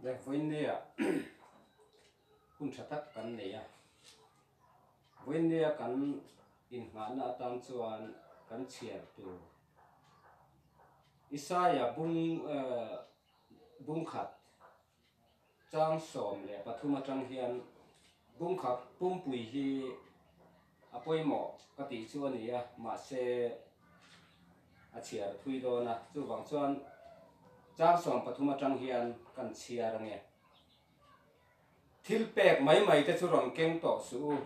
Le vawiinnia hun tha tak kan nei a, vawiinnia kan inngahna atan chuan kan chhiar tur Isaia bung bungkhat chang 13 atang hian bungkhat pumpui hi a pawimawh ka tih chu a ni a, mahse a chhiar thui dawn a, chuvang chuan chang 13 atang hian kan chhiar ange. Thil pek mai mai te chu rawn keng tawh suh u,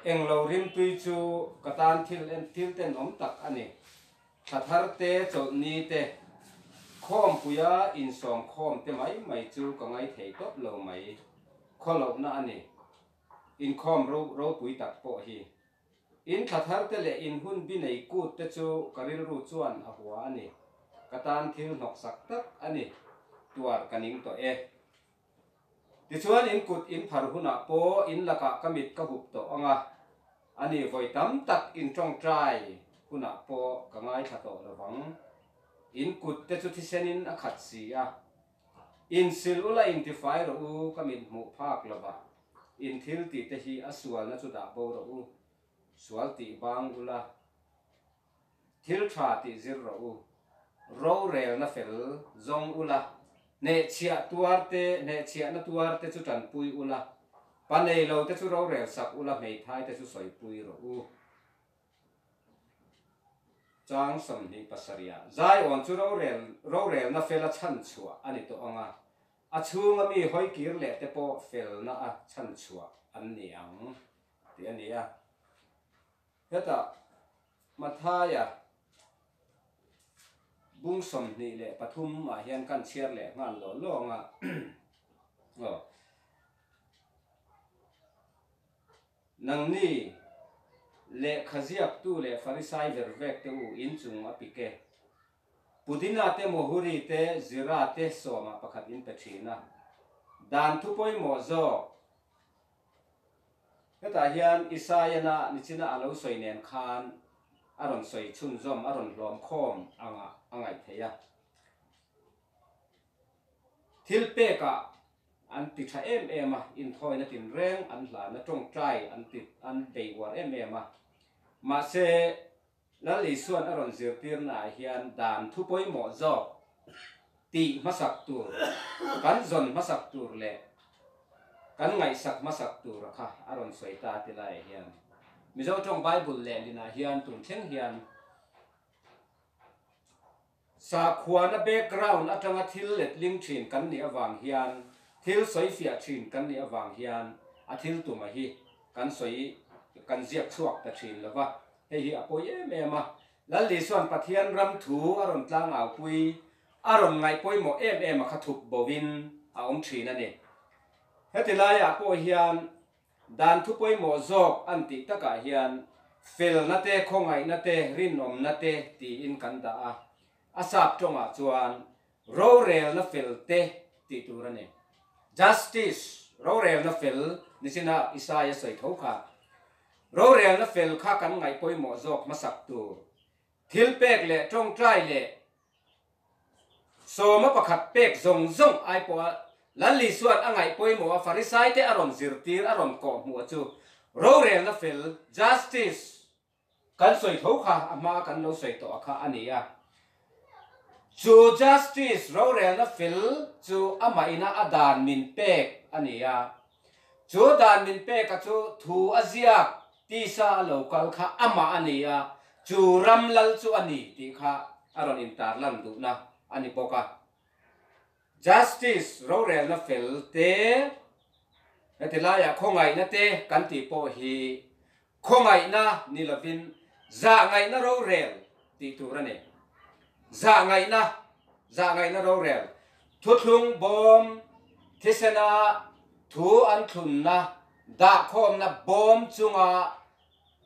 englo rimtui chu ka tan thil thil tenawm tak a ni. Thla thar te, chawlhni te, khawmpuia insawm khawm te mai mai chu ka ngaithei tawp lo mai, khawlohna a ni. Inkhawm ro ropui tak pawh hi. In thla thar te leh in hun bi nei kut te chu ka rilru chuan a hua a ni. Ka tan thil hnawksak tak a ni. Tuar ka ning tawh e. Tichuan in kut in phar hunah pawh in lakah ka mit ka hup tawh ang a, ani vawi tam tak in tawngtai hunah pawh ka ngaithla tawh lo vang. In kut te chu thisenin a khat si a. Insil ula intifai rawh u, ka mit hmuh phak lovah in thil tih te hi a sualna chu dah bo rawh u, sual tih bang ula. Thil tha tih zir rawh u. Rorelna fel zawng ula, hnehchhiah tuar te, hnehchhiahna tuar te chu tanpui ula, pa nei lo te chu rorel sak ula, hmeithai te chu sawipui rawh u. Chang 27 ah Zion chu rorel, rorelna fela chhanchhuah a ni tawh ang a, a chhunga mi hawikir leh te pawh felna a chhanchhuah an ni ang tih a ni a. Hetah Mathaia bung 23 ah hian kan chhiar leh nghal lawh lawh ang a, aw. Nangni lehkha ziaktu leh Farisai ver vek te u inchung a pik e. Pudina te Mohuri te Zira te sawmah pakhat in pe thin a. Dan thu pawimawh zawk Hetah hian Isaiah-na nichina a lo sawi nen khan a rawn sawi chhunzawm, a rawn hlawm khawm anga a ngaih theih a. Thil pekah an ti tha em em a, inthawina tinreng an hlan a, tawngtai an ti an bei uar em em a. Mahse, Lal Isua'n a rawn zirtirnaah hian dan thu pawimawh zawk tih hmasak tur, kan zawn hmasak tur leh kan ngaihsak hmasak tur a kha a rawn sawi ta ti laiah hian Mizo tawng Bible lehlinah hian tun thleng hian Sakhuana background atanga thil letling thin kan nih avang hian, thil sawifiah thin kan nih avang hian a thil tuma hi kan sawi, kan ziak chhuak ta thin lo va, hei hi a pawi em em a. Lal Isua'n Pathian ram thu a rawn tlangaupui, a rawn ngaih pawimawh em em a kha thup bovin a awm thin a ni. Heti laiah pawh hian Dan thu pawimawh zawk an tih takah hian felna te, khawngaihna te, rinawmna te tiin kan dah a, a sap tawngah chuan rorelna fel te tih tur a ni. Justice, rorelna fel nichina Isaia sawi tho kha. Rorelna fel kha kan ngaih pawimawh zawk hmasak tur. Thil pek leh tawngtai leh Sawma pakhat pek zawng zawng ai pawha Lal Isua'n a ngaih pawimawh a Farisaite a rawn zirtir a rawn kawh hmuh chu rorelna fel, justice, kan sawi tho kha a hma kan lo sawi tawh a kha a ni a. Chu justice, rorelna fel, chu amah ina a dan min pek a ni a. Chu dan min pek a chu thu a ziak tisa a lo kal kha amah a ni a, chu ram lal chu a ni tih kha a rawn intarlan duhna a ni bawk a. Justice rorelna fel te, heti laiah khawngaihna te kan tih pawh hi khawngaihna ni lovin zahngaihna rorel tih tur a ni. Zahngaihna, zahngaihna rorel, thuthlung bawm thisena thu an thlunna dahkhawmna bawm chunga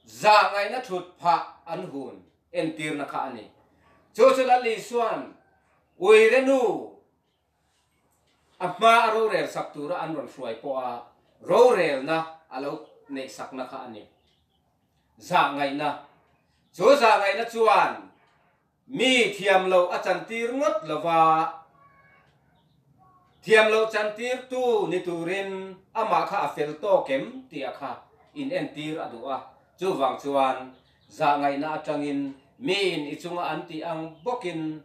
zahngaihna thut phah an hun entirna kha a ni. Chu chu Lal Isua'n Uire nu A hma a rorel sak tura an rawn hruai pawha rorelna a lo neih sakna kha a ni. Zahngaihna. Chu zahngaihna chuan mi thiam loh a chantir ngawt lova. Thiam loh chantirtu ni turin amah kha a fel tawk em tih a kha in entir a duh a, chuvang chuan zahngaihna atangin miin i chunga an tih ang bawkin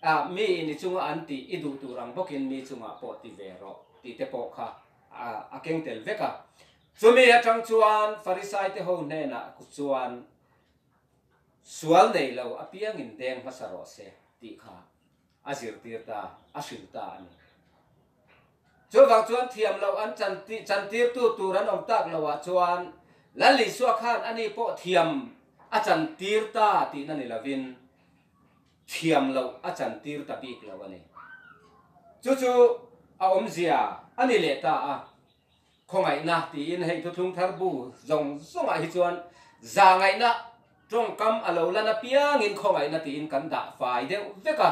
ah miin i chunga an tih i duh tur ang bawkin mi chungah pawh ti ve rawh tih te pawh kha a keng tel vek a. Chumi atang chuan Farisai te ho hnenah chuan sual nei lo apiangin deng hmasa rawh se tih kha a zirtir ta, a hrilh ta a ni. Chuvang chuan thiam loh an chantirtu tur an awm tak loah chuan Lal Isua khan ani pawh thiam a chantir ta tihna ni lovin thiam loh a chantir ta bik lo a ni. Chu chu a awmzia a ni leh ta a. Khawngaihna tiin hei thuthlung thar bu zawng zawngah hi chuan zahngaihna tawngkam a lo lan apiangin khawngaihna tiin kan dah fai deuh vek a.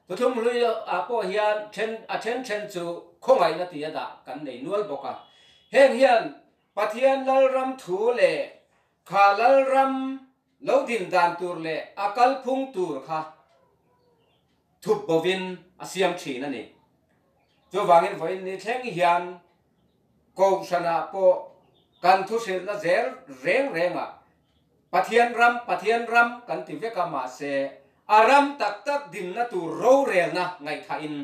Thuthlung hlui ah pawh hian then a then then chu khawngaihna tia dah kan nei nual bawk a. Heng hian Pathian Lalram thu leh kha Lalram lo din dan tur leh a kalphung tur kha thup bovin a siam thin a ni. Chuvangin vawiin ni thleng hian Kohhranah pawh kan thuhrilhna zel reng rengah Pathian ram, Pathian ram kan ti vek a, mahse a ram tak tak dinna tur rorelna ngaihthahin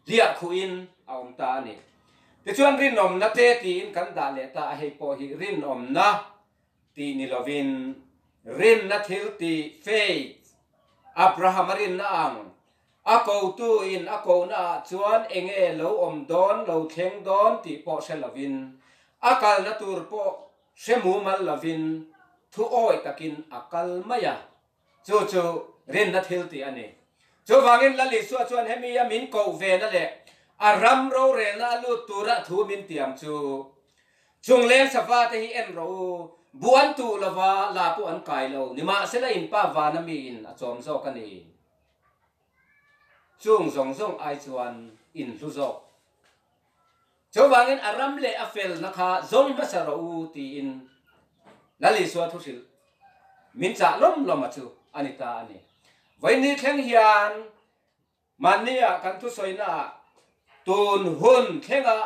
hliahkhuhin a awm ta a ni. Tichuan rinawmna te tiin kan dah leh ta a, hei pawh hi rinawmna tih ni lovin rinna thil tih, faith, Abraham-a rinna ang, a kotu in a kohna ah chuan enge lo awm dawn, lo thleng dawn tih pawh hre lovin, a kalna tur pawh hre mumal lovin thu awi takin a kal mai a, chu chu rinna thil tih a ni. Chuvangin Lal Isua chuan hemi a min koh vena leh a ram rorelna a lut tura thu min tiam chu Chungleng sava te hi en rawh u, bu an tuh lova la pawh an kai lo, nimahsela in pa vana miin a chawm zawk a ni. Chung zawng zawng ai chuan in hlu zawk. Chuvangin a ram leh a felna kha zawng hmasa rawh u tiin Lal Isua thu hrilh min chah lawm lawm a chu a ni ta a ni. Vawiin ni thleng hian Mahnia kan thusawinaah tun hun thlenga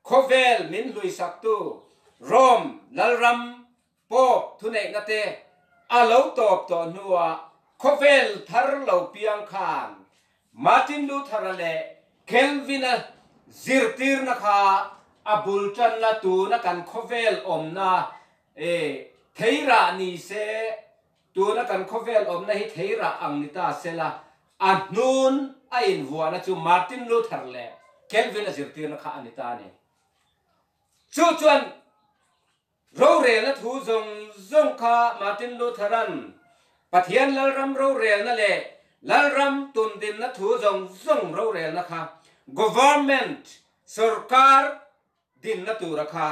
khawvel min hluisaktu Rome Lalram Pope thuneihna te a lo tawp tawh hnuah khawvel thar lo piang khan Martin Luther-a leh Calvin-a zirtirna kha a bul tanna tuna kan khawvel awmna theirah ni se Tuna kan khawvel awmna hi theirah ang ni ta sela, a hnun a invuahna chu Martin Luther leh Calvin a zirtirna kha a ni ta a ni. Chu chuan rorelna thu zawng zawng kha Martin Luther-a'n Pathian Lalram rorelna leh Lalram tundinna thu zawng zawng rorelna kha Government, Sorkar, Dinna tura kha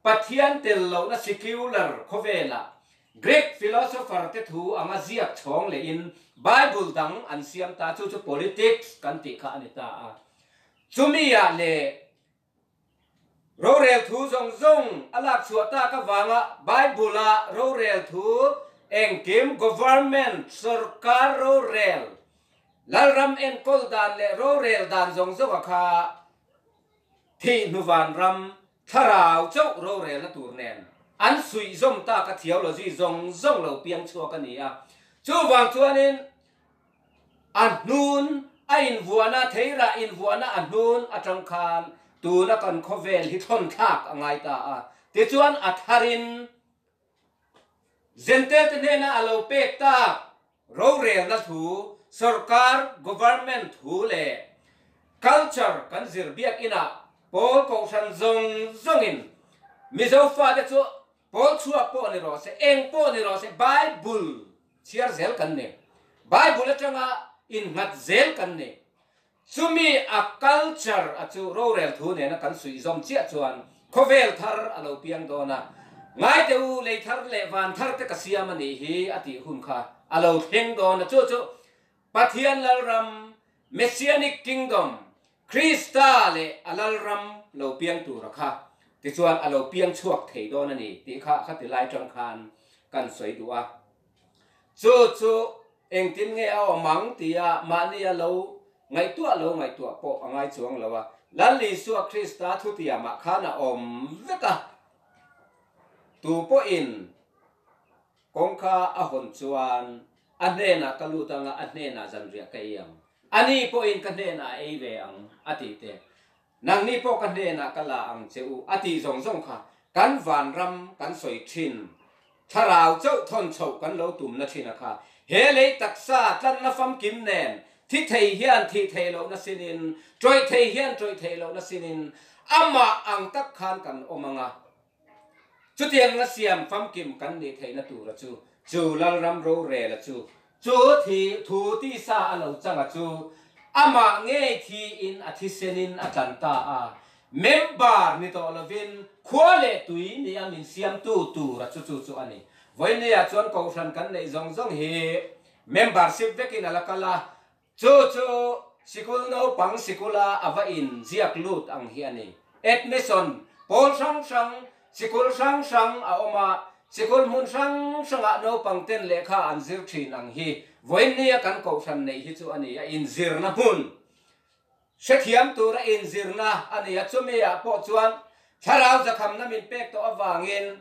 Pathian tel lohna secular khawvelah Greek philosopher te thu anga ziak chhawng lehin Bible dang an siam ta, chu chu politics kan tih kha a ni ta a. Chumi-ah leh rorel thu zawng zawng a lak chhuah tak avanga Bible-a rorel thu engkim government, sorkar rorel, Lalram enkawl dan leh rorel dan zawng zawnga kha Thih hnu vanram thlarau chauh rorelna tur nen an suih zawm tak a theology zawng zawng lo piang chhuak a ni a. Chuvang chuanin a hnun a invuahna, theirah invuahna a hnun atang khan tuna kan khawvel hi thlawn thlak a ngai ta a. Tichuan a tharin Zentel te hnena a lo pek tak rorelna thu, sorkar, government, thu leh culture kan zir biakinah pawl kohhran zawng zawngin Mizo fate chu pawl chhuak pawh ni rawh se, eng pawh ni rawh se Bible chhiar zel kan ni. Bible atanga innghat zel kan ni. Chumi a culture a chu rorel thu nena kan suih zawm chiah chuan khawvel thar a lo piang dawn a, Ngaite u, lei thar leh van thar te ka siam a nih hi a tih hun kha a lo thleng dawn a, chu chu Pathian Lalram, Messianic Kingdom, Krista leh a Lalram lo piang tura kha tichuan a lo piang chhuak thei dawn a ni tih kha khati lai tang khan kan sawi duh a. Chu chu engtin nge a awm ang tia mahnia lo ngaihtuah lo ngaihtuah pawh a ngai chuang lo a. Lal Isua Krista thutiamah khan a awm vek a, tu pawhin kawngka a hawn chuan a hnenah ka lut anga a hnenah zanriah ka ei ang, ani pawhin ka hnenah a ei ve ang a tih te, nangni pawh ka hnenah ka la ang che u a tih zawng zawng kha kan vanram kan sawi thin Thlarau chauh thawn chhoh kan lo tumna thin a kha. He lei taksa tlanna famkim nen thi thei hian thih theih lohna sinin, tawih thei hian tawih theih lohna sinin amah ang tak khan kan awm ang a. Chutiangna siam famkim kan nih theihna tura chu, chu Lalram rorela chu, chu thi thu tisa a lo chang a chu, amah ngei thiin a thisenin a tlan ta a. Member ni tawh lovin khua leh tui nia min siamtu tur a chu chu chu a ni. Vawinia chuan kohhran kan neih zawng zawng hi membership vekin a la kal a, chu chu sikul naupang sikula a va in ziak lut ang hi a ni. Admission pawl hrang hrang, sikul hrang hrang a awm a, sikul hmun hrang hrangah naupang ten lehkha an zir thin ang hi vawinia kan kohhran neih hi chu a ni a, inzirna hmun Hrethiam tura inzirna a ni a, chumi-ah pawh chuan Thlarau zakhamna min pek tawh avangin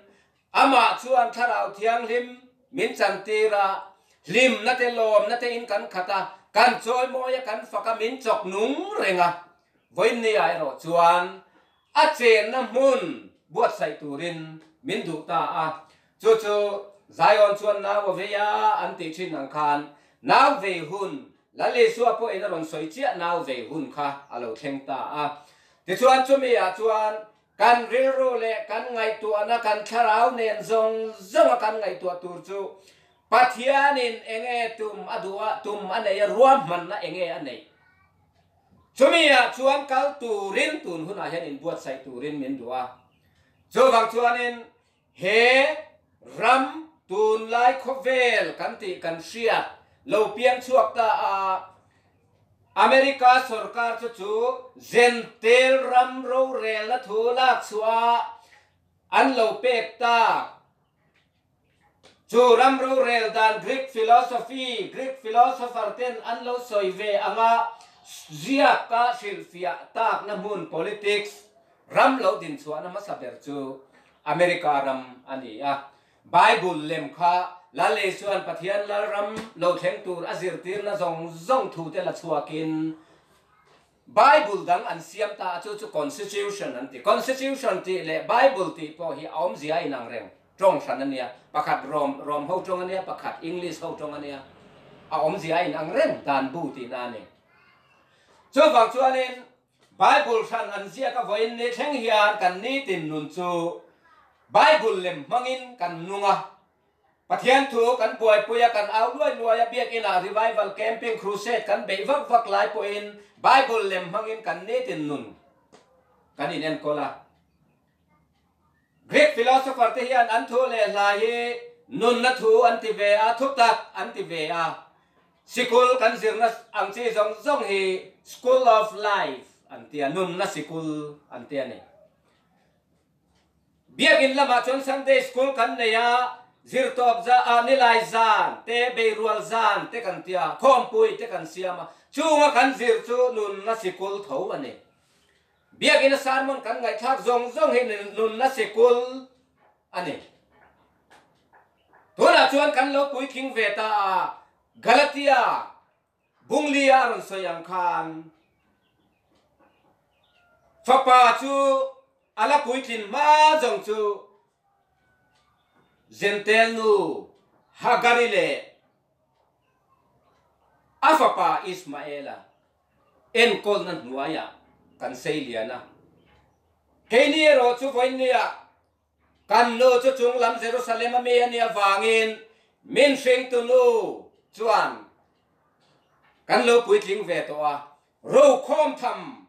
Amah chuan Thlarau Thianghlim min chantir a, hlimna te lawmna te in kan khat a, kan chawimawi a, kan fak a, min chawk nung reng a. Vawiinni-ah erawh chuan a chenna hmun buatsaih turin min duh ta a, chu chu Zion chuan nau a vei a an tih thin ang khan nau vei hun Lal Isua pawhin a rawn sawi chiah nau vei hun kha a lo thleng ta a. Tichuan chumi ah chuan kan rilru leh kan ngaihtuahna kan thlarau nen zawng zawng a kan ngaihtuah tur chu Pathianin enge tum a duh a, tum a nei a, ruahmanna enge a neih. Chumi ah chuan kal turin tun hunah hian inbuatsaih turin min duh a. Chuvang chuanin he ram tunlai khawvel kan tih kan hriat lo piang chhuak ta a, America sorkar chu chu Gentile ram rorelna thu lak chhuah an lo pek tak. Chu ram rorel dan Greek philosophy, Greek philosopher ten an lo sawi ve anga ziaka hrilhfiah takna hmun politics ram lo dinchhuahna hmasa ber chu America ram a ni a. Bible lem kha Lal Isua'n Pathian Lalram lo thleng tur a zirtirna zawng zawng thute la chhuakin Bible dang an siam ta a, chu chu Constitution an ti. Constitution tih leh Bible tih pawh hi a awmzia a inang reng, tawng hran a nia. Pakhat Rom, Rom ho tawng a nia, pakhat English ho tawng a nia. A awmzia a inang reng, dan bu tihna a ni. Chuvang chuanin Bible hran an ziak a vawiin ni thleng hian kan nitin nun chu Bible lem hmangin kan nung a, Pathian thu kan buaipui a, kan au luai luai a, biakinah revival, camping, crusade kan beih vak vak lai pawhin Bible lem hmangin kan nitin nun kan inenkawl a. Greek philosopher te hian an thu leh hla hi nunna thu an ti ve a, thutak an ti ve a. Sikul kan zirna ang chi zawng zawng hi school of life an ti a, nunna sikul an ti a ni. Biakinn lamah chuan Sunday School kan nei a, zirtawp za ah nilai zan te, beirual zan te kan ti a, khawmpui te kan siam a, chunga kan zir chu nunna sikul tho a ni. Biakinn a sermon kan ngaihthlak zawng zawng hi nunna sikul a ni. Tunah chuan kan lo puitling ve ta a, Galatia Bunglia a rawn sawi ang khan fapa chu a la puitlin hma zawng chu Zentel nu Hagari leh a fapa Ismaela enkawlna hnuaiah kan sei lian a. Keini erawh chu vawiinniah Kan nu chu chunglam Jerusalem a mi a nih avangin min hringtu nu chuan kan lo puitling ve tawh a, rokhawm tham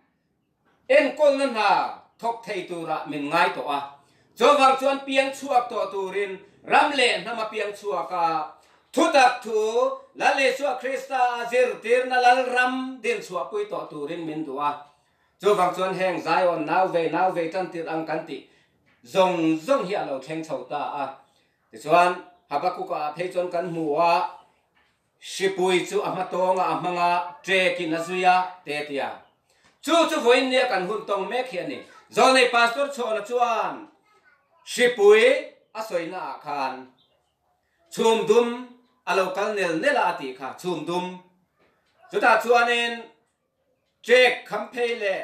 enkawlna hna thawk thei turah min ngai tawh a. Chuvang chuan piang chhuak tawh turin ram leh hnam a piang chhuak a, thutak thu Lal Isua Krista a zirtirna Lalram dinchhuahpui tawh turin min duh a. Chuvang chuan heng Zion nau vei nau vei tan tirh ang kan tih zawng zawng hi a lo thleng chho ta a. Tichuan, Habakkuk-a ah phei chuan kan hmu a, hripui chu a hma tawnga a hmang a, ṭekin a zui a, te tia. Chu chu vawiin nia kan hun tawng mek hi a ni. Zawlnei Pastor Chhawna chuan hripui a sawina ah khan chhum dum a lo kal nel nel a a tih kha, chhum dum. Chutah chuanin Ṭek khamphei leh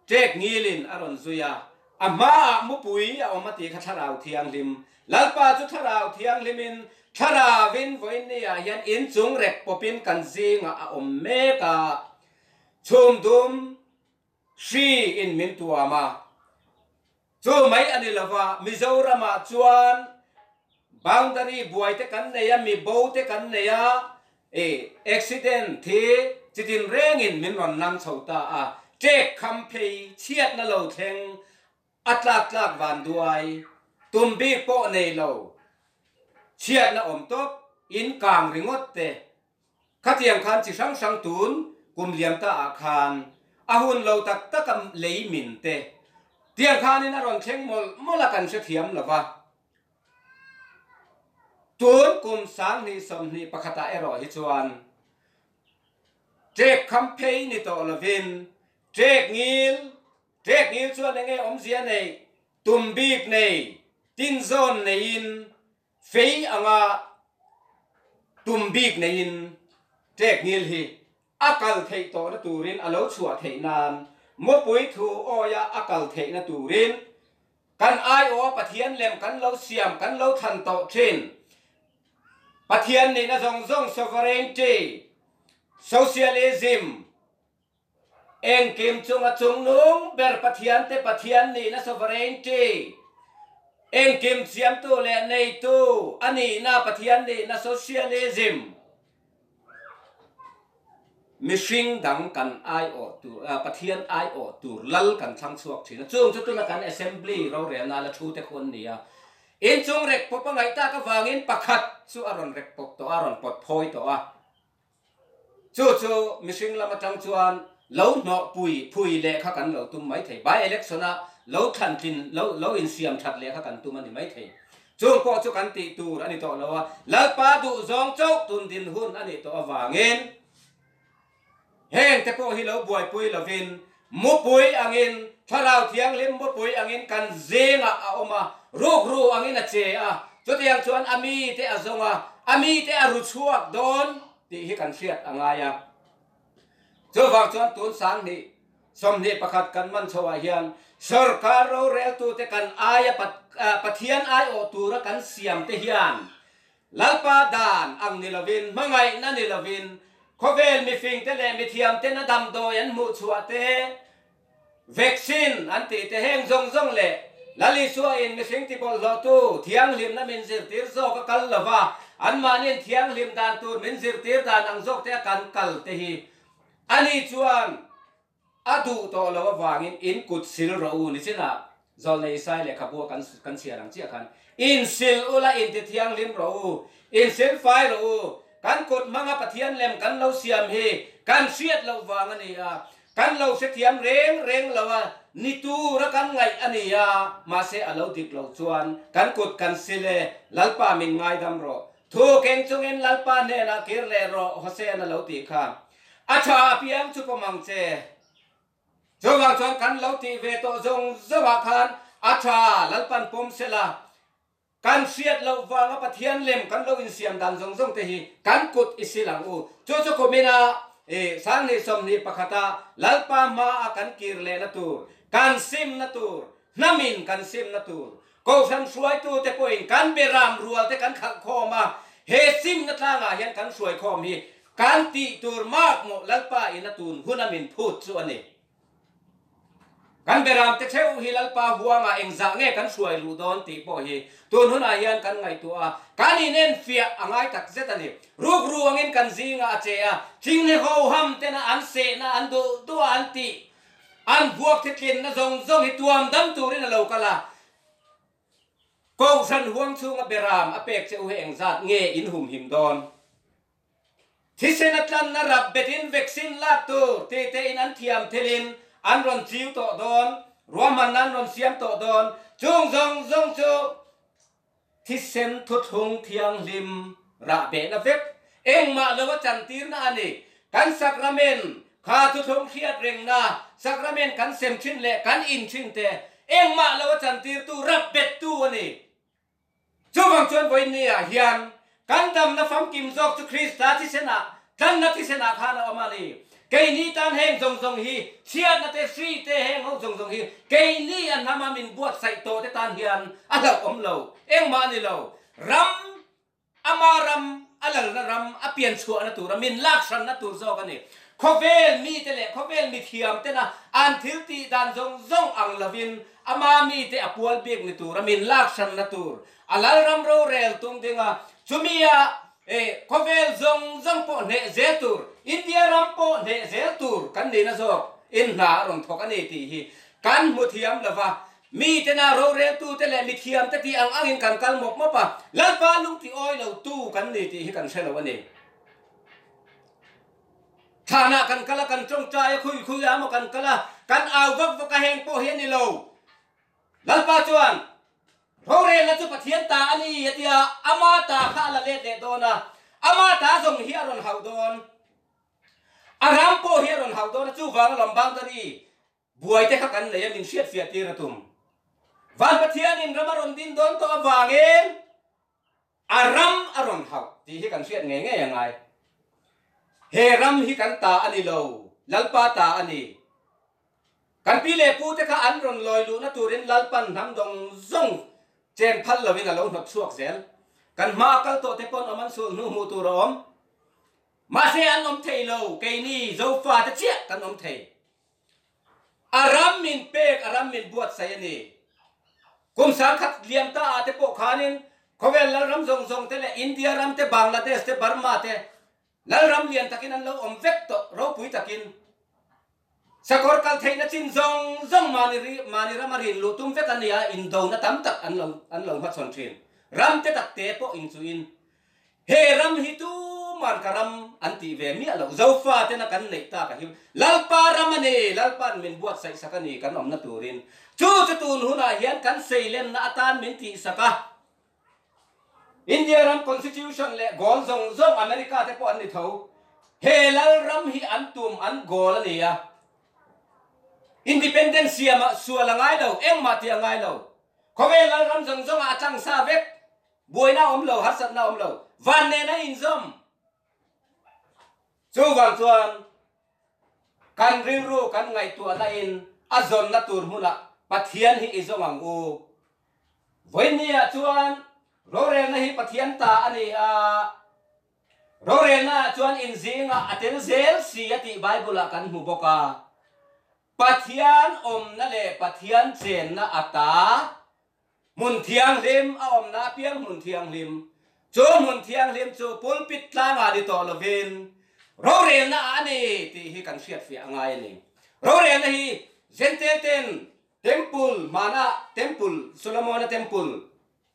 ṭek ngilin a rawn zui a, a hmaah mupui a awm a tih kha Thlarau Thianghlim. Lalpa chu Thlarau Thianghlimin Thlarauvin vawiinniah hian inchung rek pawpin kan zingah a awm mek a, chhum dum hri in min tuam a. Chu mai a ni lova, Mizoramah chuan boundary buai te kan nei a, mi bo te kan nei a, i accident thi chitin rengin min rawn nang chho ta a, ṭek kham phei chhiatna lo thleng a tlak tlak van duai, tum bik pawh nei lo, chhiatna awm tawp, in kang ringawt te Khatiang khan chi hrang hrang tun kum liam ta ah khan a hun lo tak tak a lei min te tiang khanin a rawn thleng mawlh mawlh a kan hrethiam lo va. Tun kum 2021 ah erawh hi chuan ṭek kham phei ni tawh lovin ṭek ngil, ṭek ngil chuan enge awmzia nei, tum bik nei, tinzawn neiin Fei anga tum bik neiin ṭek ngil hi a kal theih tawhna turin a lo chhuah theih nan mawpui thu awia a kal theihna turin kan aiawha Pathian lem kan lo siam kan lo thlan tawh ṭhin. Pathian nihna zawng zawng sovereignty, socialism, Engkim chunga chungnung ber Pathian te Pathian nihna sovereignty, engkim siamtu leh neitu a nihna Pathian nihna socialism, mihring dang kan aiawh tur, Pathian aiawh tur lal kan thlang chhuak thin a, chung chu tuna kan assembly rorelna la thu te khu an ni a, inchung rek pawp a ngaih tak avangin pakhat chu a rawn rek pawp tawh a, a rawn pawt phawi tawh a. Chu chu mihring lam atang chuan lo hnawh pui phui leh kha kan lo tum mai thei. By election a lo thlan tlin lo lo insiam that leh kha kan tum a ni mai thei. Chung pawh chu kan tih tur a ni tawh lo a, Lalpa duh zawng chauh tun din hun a nih tawh avangin heng te pawh hi lo buaipui lovin mupui angin Thlarau Thianghlim mupui angin kan zingah a awm a, rukru angin a che a, chutiang chuan a mite a zawng a, a mite a ru chhuak dawn tih hi kan hriat a ngai a. Chuvang chuan tun 2021 kan man chhoah hian sorkar roreltute kan aia Pathian aiawh tura kan siamte hian Lalpa dan ang ni lovin, hmangaihna ni lovin, khawvel mifingte leh mithiamten a damdawi an hmuhchhuah te, vaccine an tih te heng zawng zawng leh Lal Isuain mihring tibawlhhlawhtu thianghlimna min zirtir zawk a kal lova, anmahniin thianghlim dan tur min zirtir dan ang zawk te a kan kal te hi ani chuan A duh tawh lo avangin in kut sil rawh u nichinah Zawlnei Isai lehkhabu a kan kan chhiar ang chiah khan in sil ula in ti thianghlim rawh u, in sil fai rawh u, kan kut hmanga Pathian lem kan lo siam hi kan hriat loh vang a ni a, kan lo hrethiam reng reng lo a ni tura kan ngaih a ni a, mahse a lo dik loh chuan kan kut kan sil e, Lalpa min ngaidam rawh, thu keng chungin Lalpa hnenah kir leh rawh Hosea-na lo tih kha. A tha apiang chu pawm ang che. Chuvang chuan kan lo tih ve tawh zawng zawngah khan a tha Lalpan pawm sela, kan hriat loh vanga Pathian lem kan lo insiam dan zawng zawng te hi kan kut i sil ang u. Chu chu kumina i 2021 a Lalpa hmaa kan kir lehna tur, kan simna tur, hnamin kan simna tur, Kohhran hruaitute pawhin kan beram rualte kan khalh khawm a, he simna tlangah hian kan hruai khawm hi kan tih tur mak maw Lalpa in a tun hun a min phut chu a ni. Kan beramte theuh hi Lalpa huangah engzah nge kan hruai luh dawn tih pawh hi tun hunah hian kan ngaihtuah a, kan inenfiah a ngai tak zet a ni. Rukru angin kan zingah a che a, thinghle ho ham tena an sehna an duh duh a an tih An vuak thitlinna zawng zawng hi tuam dam turin a lo kal a, Kohhran huang chhunga beram a pek che u hi engzat nge in humhim dawn? Thisen a tlanna rap betin vaccine lak tur tih te in an thiam thilin an rawn chiu tawh dawn, ruahmanna an rawn siam tawh dawn, chung zawng zawng chu Thisen thuthlung thianghlim rah behna vek engmah lo a chantirna a ni. Kan sakramen, Kha thuthlung hriat rengna sakramen kan sem thin leh kan in thin te engmah lo a chantirtu rap bettu a ni. Chuvang chuan vawiinni ah hian kan damna famkim zawk chu Krista thisenah, tlanna thisenah khan a awm a ni. Keini tan heng zawng zawng hi, chhiatna te, hri te, heng ho zawng zawng hi keini a hnama min buatsaih tawh te tan hian a hlauhawm lo, engmah a ni lo. Ram Ama ram, a lalna ram, a pian chhuahna tura min lak hranna tur zawk a ni. Khawvel mite leh khawvel mithiam tena an thil tih dan zawng zawng ang lovin ama mite a pual bik ni tura min lak hranna tur a lalram rorel tung ding a, chumia khawvel zawng zawng pawh hneh zel tur, India ram pawh hneh zel tur kan nihna zawk in hna a rawn thawk a ni tih hi kan hmu thiam lova. Mitena roreltute leh mithiamte tih ang angin kan kal mawp mawp a, Lalpa lung ti awi lo tu kan ni tih hi kan hre lo a ni. Thlanah kan kal a, kan tawngtai a, khui khui a maw kan kal a, kan au vak vak a, heng pawh hi a ni lo. Lalpa chuan, Rorelna chu Pathian ta a ni a ti a, ama ta kha a la let leh dawn a, ama ta zawng hi a rawn hauh dawn. A ram pawh hi a rawn hauh dawn a, chuvang alawm boundary Buai te kha kan nei a, min hriatfiah tir a tum. Van Pathianin ram a rawn din dawn tawh avangin a ram a rawn hauh tih hi kan hriat ngei ngei a ngai. He ram hi kan ta a ni lo, Lalpa ta a ni. Kan pi leh pu te kha an rawn lawi luhna turin Lalpan hnam dawng zawng chen phal lovin a lo hnawt chhuak zel. Kan hma a kal tawh te pawn awm an sul hnu hmuh tur a awm. Mahse an awm thei lo, keini Zofa te chiah kan awm thei. A ram min pek, a ram min buatsaih a ni. Kum sangkhat liam ta ah te pawh khanin khawvel lalram zawng zawng te leh India ram te, Bangladesh te, Burma te lalram lian takin an lo awm vek tawh ropui takin. Sakawr kal theihna chin zawng zawng mahni ri mahni rama rin luh tum vek a ni a, indona tam tak an lo an lo hmachhawn thin. Ram te tak te pawh inchuhin He ram hi tuman ka ram an tih ve miah loh. Zofa tena kan neih tak a hi Lalpa ram a ni, Lalpa'n min buatsaih sak a ni kan awmna turin. Chu chu tun hunah hian kan seilenna atan min tihsak a. India ram constitution leh goal zawng zawng America te pawh an ni tho. He lal ram hi an tum an goal a ni a. Independence siamah sual a ngai lo, engmah tih a ngai lo. Khawvel lal ram zawng zawngah a tlang sa vek. Buaina a awm lo, harsatna a awm lo. Van nen a inzawm. Chuvang chuan kan rilru kan ngaihtuahna in a zawnna tur hmunah Pathian hi i zawng ang u. Vawinia chuan rorelna hi Pathian ta a ni a, rorelna ah chuan inzingah a tel zel si a tih Bible ah kan hmu bawk a. Pathian awmna leh Pathian chenna a ta Hmun thianghlim a awmna apiang hmun thianghlim. Chu hmun thianghlim chu pulpit tlangah ni tawh lovin rorelna ah a ni tih hi kan hriatfiah a ngai a ni. Rorelna hi Jentail ten temple hmana temple Solomona temple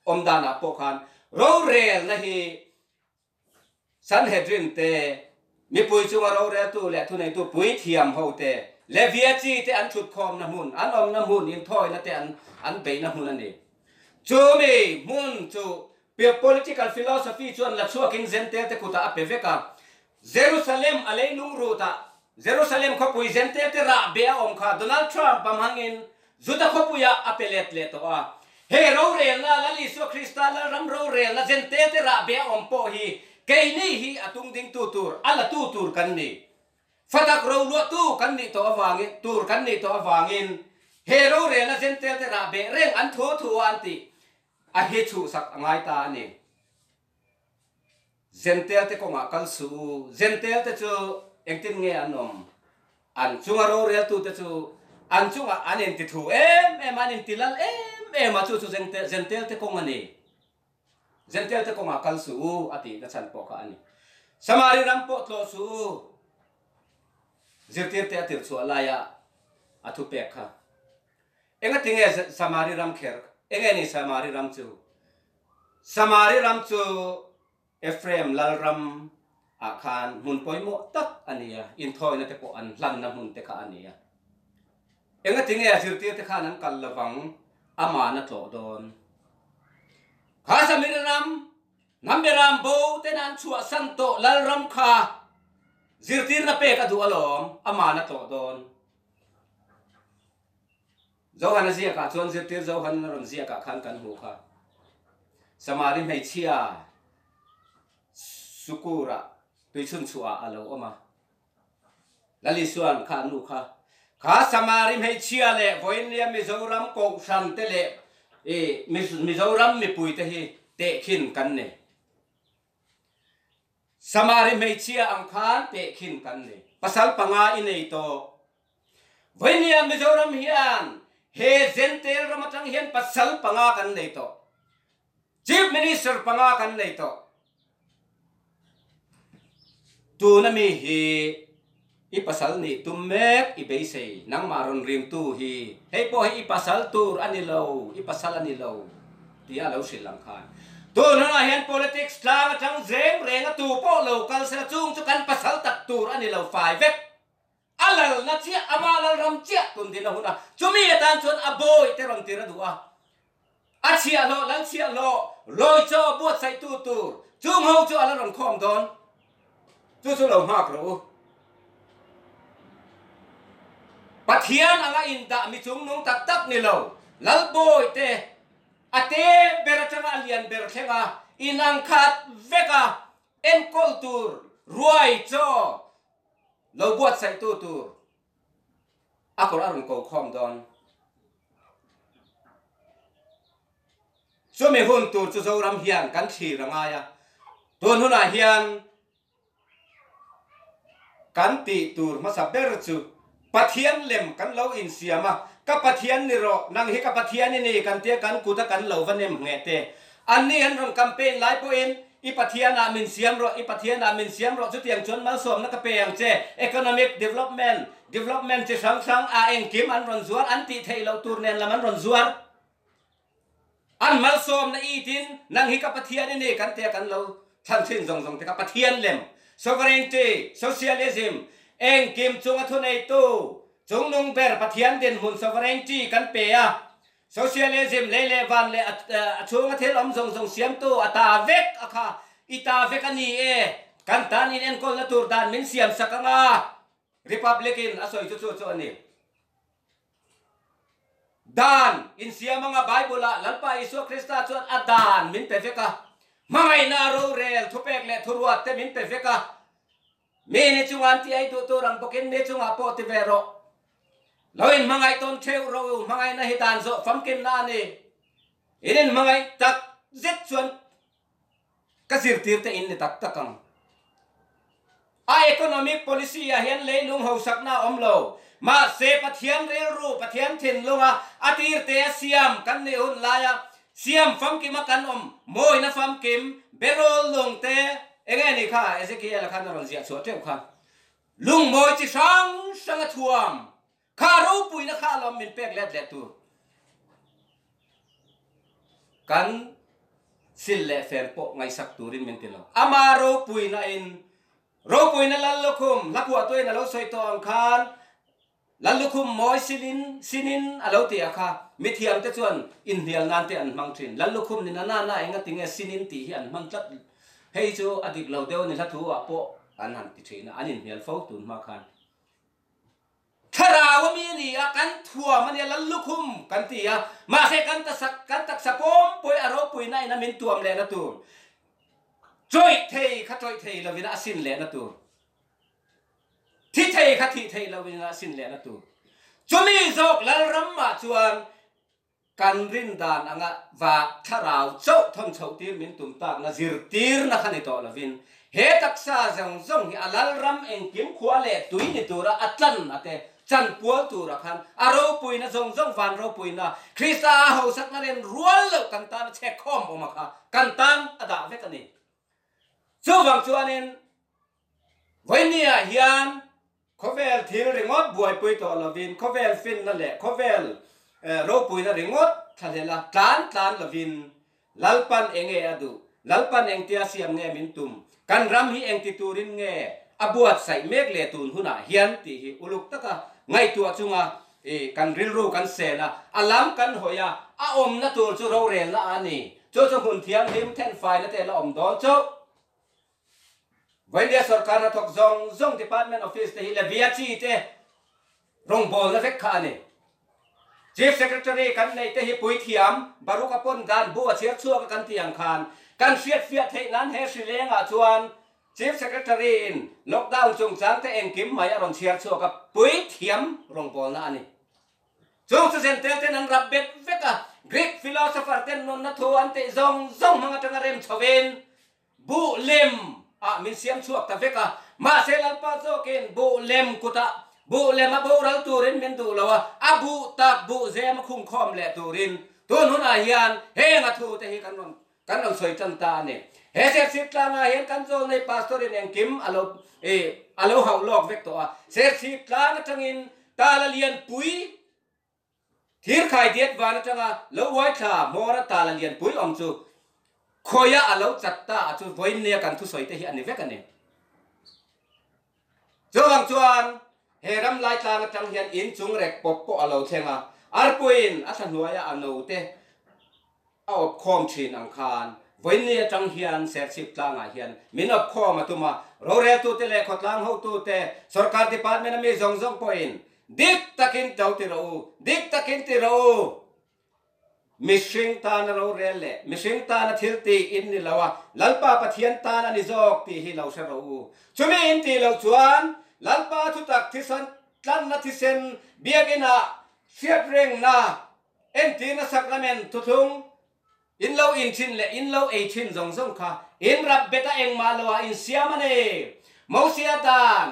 awm danah pawh khan rorelna hi Sanhedrin te, mipui chunga roreltu leh thuneitu puithiam ho te, Levia chi te an thutkhawmna hmun, an awmna hmun, inthawina te an an beihna hmun a ni. Chumi hmun chu political philosophy chuan la chhuakin Jentail te kutah a pe vek a. Jerusalem a leilung rutah Jerusalem khawpui Jentail te rah beh a awm kha Donald Trump a hmangin Juda khawpuiah a pe let leh tawh a. He rorelna, Lal Isua Krista Lalram rorelna Jentail te rah beh a awm pawh hi keini hi a tungdingtu tur, a latu tur kan ni. Fatak roluahtu kan nih tawh avangin, tur kan nih tawh avangin he rorelna Jentail te rah beh reng an thu thu a an tih a hi chhuhsak a ngai ta a ni. Jentail te kawngah kal suh u. Jentail te chu engtin nge an awm? An chunga roreltu te chu an chungah an inti thu em em a, an inti lal em em a, chu chu Jentail te kawng a ni. Jentail te kawngah kal suh u a tih na chhan pawh kha a ni. Samari ram pawh tlawh suh u. Zirtirte a tirchhuah laia a thupek kha. Engatinge Samari ram kher? Enge ni Samari ram chu? Samari ram chu Ephraim lal ram ah khan hmun pawimawh tak a ni a, inthawina te pawh an hlanna hmun te kha a ni a. Engatinge a zirtir te khan an kal lovang aman a tlawh dawn? Kha Samari ram, hnam beram bo ten an chhuahsan tawh lal ram kha. Zirtirna pek a duh alawm, aman a tlawh dawn. Johana ziakah chuan zirtir Johan a rawn ziakah khan kan hmuh kha. Samari hmeichhia Sukurah tuichhunchhuahah a lo awm a. Lal Isuan kha a nu kha, Kha Samari hmeichhia leh vawiinnia Mizoram Kohhran te leh Mizoram mipui te hi tehkhin kan nei. Samari hmeichhia ang khan tehkhin kan nei. Pasal panga i nei tawh. Vawiinnia Mizoram hian he Jentail ram atang hian pasal panga kan nei tawh. Chief Minister panga kan nei tawh. Tuna mi hi i pasal nih tum mek i beisei, nangmah rawn rimtu hi hei pawh hi i pasal tur a ni lo, i pasal a ni lo tia a lo hrilh ang khan. Tun hunah hian politics tlang atang zeng reng a tu pawh lo kal sela chung chu kan pasal tak tur a ni lo fai vek. A lalna chiah, ama lalram chiah tun din a hun a, chumi atan chuan a bawi te rawn tir a duh a. A chhiahhlawh, lal chhiahhlawh, lawi chaw buatsaihtu tur chung ho chu a la rawn khawm dawn. Chu chu lo nghak rawh u. Pathian anga indah mi chungnung tak tak ni lo, lal bawi te a te ber atanga a lian ber thleng a, inang khat vek a enkawl tur ruai chaw Lo buatsaihtu tur a kawr a rawn ko khawm dawn. Chumi hun tur chu Zoram hian kan thlir a ngai a, tun hunah hian kan tih tur hmasa ber chu Pathian lem kan lo insiam a, ka Pathian ni rawh, nang hi ka Pathian i ni kan tia kan kut a kan lo va nem ngheh te. Anni an rawn campaign lai pawhin I Pathianah min siam rawh, i Pathianah min siam rawh, chutiang chuan malsawmna ka pe ang che. Economic development, development chi hrang hrang a engkim an rawn zuar, an tih theih loh tur nen lam an rawn zuar. An malsawmna i tin, nang hi ka Pathian i ni kan tia kan lo thlan thin zawng zawng te kha Pathian lem, sovereignty, socialism, engkim chunga thuneitu, chungnung ber Pathian dinhmun sovereignty kan pe a, Socialism lei leh van leh a chhunga thil awm zawng zawng siamtu a ta vek a kha i ta vek a ni e, kan tan in enkawlna tur dan min siam sak anga Republic in a sawi chu chu chu a ni. Dan in siam anga Bible ah Lalpa Isua Krista chuan a dan min pe vek a, hmangaihna rorel thupek leh thuruat te min pe vek a, Mi ni chunga an ti ei duh tur ang bawkin mi chungah pawh ti ve rawh. Lo inhmangaih tawn theuh rawh u, hmangaihna hi dan zawh famkimna a ni. In inhmangaih tak zet chuan ka zirtir te in ni tak tak ang. A economic policy ah hian leilung hausakna a awm lo. Mahse Pathian rilru, Pathian thinlunga a tirte a siam kan nih hun laia Siam famkima kan awm, mawina famkim, berawl lung te, eng nge ni kha Ezekiel-a khan a rawn ziah chhuah teuh kha. Lung mawi chi hrang hrang a thuam, kha ropuina kha alawm min pek let leh tur. Kan sil leh fen pawh ngaihsak turin min ti lo. Ama ropuina in, ropuina lal lukhum, hlaphuahtuin a lo sawi tawh ang khan, Lallukhum mawi sinin sinin a lo ti a kha, mithiam te chuan inhnial nan te an hmang thin. Lallukhum ni na na na enga tinge sinin tih hi an hmang tlat. Hei chu a dik lo deuh a ni hla thu ah pawh an han ti thin a, an inhnial fo tun hma khan. Thlarau a mi a ni a, kan thuam a nia Lallukhum kan ti a, mahse kan taksa kan taksa pawmpui a ropui na in a min tuam lehna tur chawih thei kha chawih thei lovin a sin lehna tur. Thi thei kha thih theih lo in a sin lehna tur. Chumi zawk Lalram ah chuan kan rin dan anga va thlarau chauh thawn chhoh tir min tum takna zirtirna kha ni tawh lovin he taksa zawng zawng hi a Lalram engkim khua leh tui ni tura a tlan a te chanpual turah khan a ropuina zawng zawng van ropuina Krista a hausakna ren rual loh kan tan a chhekkhawm awm a kha kan tan a dah vek a ni. Chuvang chuanin Vawinia hian khawvel thil ringawt buaipui tawh lovin khawvel finna leh khawvel ropuina ringawt thlahlel a tlan tlan lovin Lalpan enge a duh, Lalpan engtia siam nge min tum, kan ram hi engti turin nge a buatsaih mek leh tun hunah hian tih hi uluk taka ngaihtuah chunga kan rilru kan sen a, a lam kan hawi a, a awmna tur chu rorelna a ni. Chu chu hmun thianghlim thenfaina te la awm dawn chauh. Vawinia sorkar hnathawk zawng zawng department office te hi Levia chi te rawngbawlna vek kha a ni. Chief Secretary kan neih te hi puithiam Baruch a pawn dan bu a chhiar chhuak a kan tih ang khan kan hriatfiah theih nan he hri lengah chuan Chief Secretary in lockdown chungchang te engkim mai a rawn chhiar chhuak a, puithiam rawngbawlna a ni. Chung chu Zentel ten an rap bet vek a, Greek philosopher ten nunna thu an tih zawng zawng hmang atanga rem chhovin buh lem ah min siam chhuak ta vek a, mahse Lalpa zawkin buh lem kutah buh lem a boral turin min duh lo a, a buh tak buh zem a khungkhawm leh turin tun hunah hian heng a thu te hi kan rawn Kan lo sawi tan ta a ni. He Serchhip tlangah hian kan zawl nei Pastor in engkim a lo ih a lo hauh lawk vek tawh a. Serchhip tlang atangin tala lian pui thirkhai diat van atanga lo uai thla hmawra tala lian pui awm chu khawia a lo chat ta a chu vawiin nia kan thusawi te hi a ni vek a ni. Chuvang chuan he ram lai tlang atang hian inchung rek pawp pawh a lo thleng a, arpuiin a thla hnuaia a note a awp khawm thin ang khan vawiinni atang hian Serchhip tlangah hian min awp khawm a tum a, roreltute leh khawtlang hotute, sorkar department a mi zawng zawng pawhin dik takin to ti rawh u, dik takin ti rawh u. Mihring tana rorel leh mihring tana thil tih in ni lo a, Lalpa Pathian tan a ni zawk tih hi lo hre rawh u. Chumi in tih loh chuan Lalpa thutak thisen tlanna thisen biakinah hriatrengna Entirna sacrament thuthlung in lo in thin leh in lo ei thin zawng zawng kha in rap bet a engmah lo ah in siam a ni. Mosia dan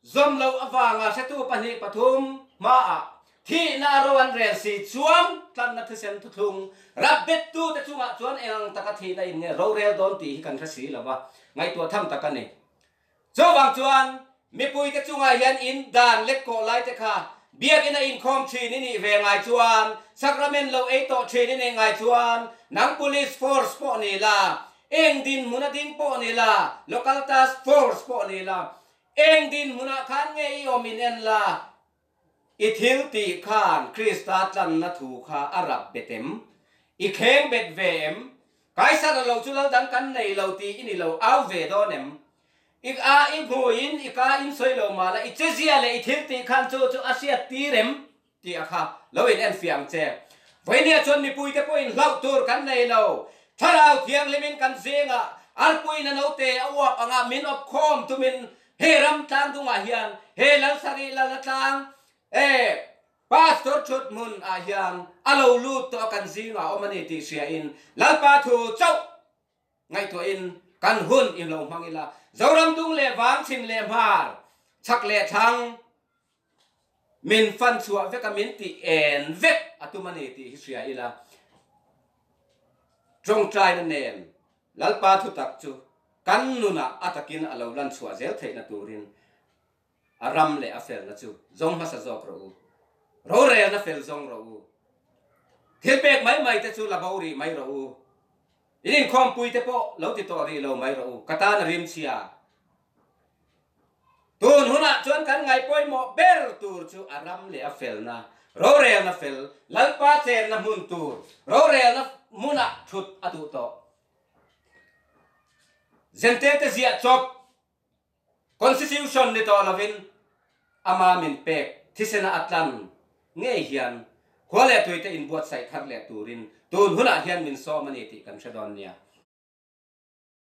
zawm loh avanga hretu pahnih pathum hmaah thihna a ro an rel si chuan tlanna thisen thuthlung rap bet tu te chungah chuan eng ang taka thihna in nge rorel dawn tih hi kan hre si lo va, ngaihtuah tham tak a ni. Chuvang chuan mipuite chungah hian in dan lek kawh lai te kha biakinn a inkhawm thin i nih ve ngai chuan, sacrament lo ei tawh thin i nih ngai chuan, nang police force pawh ni la, eng dinhmun a ding pawh ni la, local task force pawh ni la, eng dinhmunah khan nge i awm in en la, I thil tih khan Krista tlanna thu kha a rap bet em? I kheng bet ve em? Kaisara lo chu lal dang kan nei lo tih i ni lo au ve dawn em? I a i hmuiin i ka in sawi lo mah la i chezia leh i thil tih khan chu chu a hriat tir em? tih a kha lo in enfiah ang che. Vawinia chuan mipuite pawhin hlauh tur kan nei lo. Thlarau Thianghlimin kan zingah arpuiin a note a uap anga min awp khawm tumin He ram tlang dungah hian he Lalsarih Lalna tlang e Pastor thut hmun ah hian a lo lut tawh a kan zingah awm a ni tih hria in Lalpa thu chauh ngaihtuah in kan hun i lo hmang ila Zoram dung leh vang chhim leh hmar chhak leh thlang min fan chhuah vek a min tih en vek a tum a ni tih hi hria ila tawngtaina nen Lalpa thutak chu Kan nunah a takin a lo lan chhuah zel theihna turin a ram leh a felna chu zawng hmasa zawk rawh u. Rorelna fel zawng rawh u. Thil pek mai mai te chu la bo rih mai rawh u. In inkhawmpui te pawh lo ti tawh rih lo mai rawh u. Ka tan a rim chhia. Tun hunah chuan kan ngaihpawimawh ber tur chu a ram leh a felna, rorelna fel, Lalpa chenna hmun tur, rorelna hmunah thut a duh tawh. Zente te ziah chawp Constitution ni tawh lovin ama min pek thisena a tlan ngei hian khua leh tuite inbuatsaih thar leh turin tun hunah hian min sawm a ni tih kan hre dawn nia.